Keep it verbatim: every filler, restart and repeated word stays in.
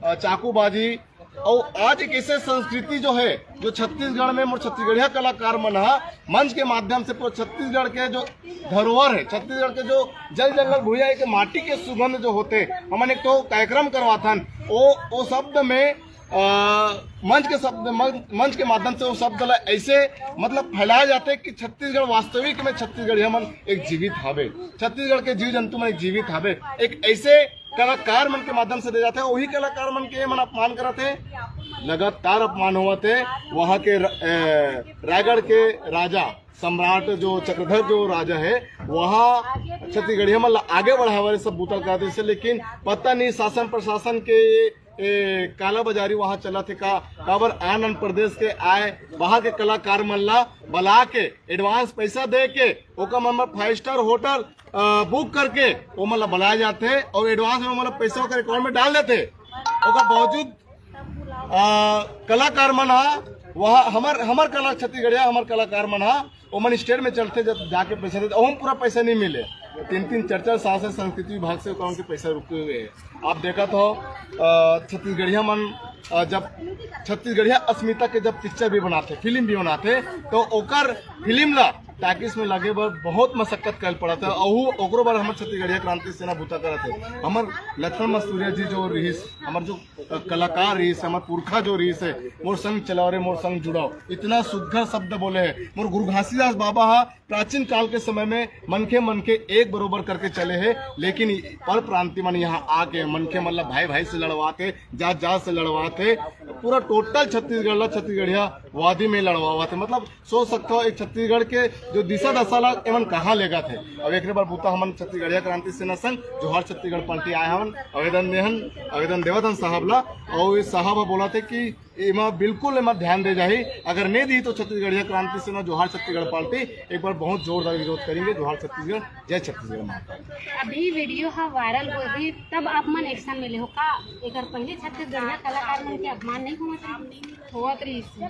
अ, चाकूबाजी। और आज एक ऐसे संस्कृति जो है, जो छत्तीसगढ़ में मोर छत्तीसगढ़िया कलाकार मन ह मंच के माध्यम से पूरा छत्तीसगढ़ के जो धरोहर है, छत्तीसगढ़ के जो जल जंगल भुइयां के माटी के सुगंध जो होते, हमन एक तो कार्यक्रम करवाथन, ओ ओ शब्द में, अ, मंच के शब्द, मंच, मंच के माध्यम से वो शब्द ला ऐसे, मतलब, फैलाए जाते कि छत्तीसगढ़ वास्तविक में छत्तीसगढ़िया मन एक जीवित हावे, छत्तीसगढ़ के जीव जंतु मन एक जीवित हावे। एक ऐसे कलाकार मन के माध्यम से दे जाते हैं, वही कलाकार मन के मन अपमान करत है, लगातार अपमान होवत है। वहाँ के र-, ए, रायगढ़ के राजा सम्राट जो चक्रधर जो राजा है, वहाँ छत्तीसगढ़िया मन ला आगे बढ़ावे वाले सब बूता करत है, लेकिन पता नहीं शासन प्रशासन के ए, काला बाजारी वहाँ चलत है का, काबर आन आन प्रदेश के आए, वहाँ के कलाकार मन ला बुला के एडवांस पैसा दे के ओकर मन बर फाइव स्टार होटल, अ, बुक करके ओमन ला बुलाए जाथे और एडवांस में ओमन ला पैसा ओकर अकाउंट में डाल देथे। ओकर बावजूद, अ, कलाकार मन हा वहाँ हमर, हमर कला छत्तीसगढ़िया, हमर कलाकार मन हा ओमन स्टेट में चलथे, जब जाके पैसा देथे, ओहू पूरा पैसा नहीं मिले। तीन तीन चार चार साल से संस्कृति विभाग से ओकर उनके पैसा रुके हुए हैं। आप देखत हो, अ, छत्तीसगढ़िया मन, अ, जब छत्तीसगढ़िया अस्मिता के जब पिक्चर भी बनाथे, फिल्म भी बनाथे, तो ओकर फिल्म ला टाकिस में लगे बर बहुत मशक्कत करल पड़त है। अहू ओकरो बर हमर छत्तीसगढ़िया क्रांति सेना बूता करत है। हमर लक्ष्मण मस्तूरिया जी जो रिहिस, हमर जो, अ, कलाकार रिहिस, हमर पुरखा जो रिहिस है, "मोर संग चलाओ रे, मोर संग जुड़ाओ", इतना सुघर शब्द बोले है। मोर गुरु घासीदास बाबा हा प्राचीन काल के समय में मनखे मन के एक बरोबर करके चले हे, लेकिन पर प्रांति मन यहाँ आके मनखे मन ला भाई भाई से लड़वाते, जात जात से लड़वाते, पूरा टोटल छत्तीसगढ़ ला छत्तीसगढ़िया वादी में लड़वावत है। मतलब, सोच सकते हो एक छत्तीसगढ़ के जो दिशा दशा ला एमन कहाँ लेगत है। अब एक बार बूता हमन छत्तीसगढ़िया क्रांति सेना संग जोहार छत्तीसगढ़ पार्टी आए हवन, आवेदन देहन, आवेदन देवत हन साहब ला, और ये साहब बोला थे कि एमा बिल्कुल एमा ध्यान दे जाही, अगर नहीं दी तो छत्तीसगढ़िया क्रांति सेना जोहार छत्तीसगढ़ पार्टी एक बार बहुत जोरदार विरोध करेंगे। जोहार छत्तीसगढ़, जय छत्तीसगढ़ माता। अभी वीडियो हा वायरल हो गई, तब आप मन एक्शन में ले हो का? एकर पहले छत्तीसगढ़िया कलाकार मन के अपमान नहीं हुआ था? होवत रहिस।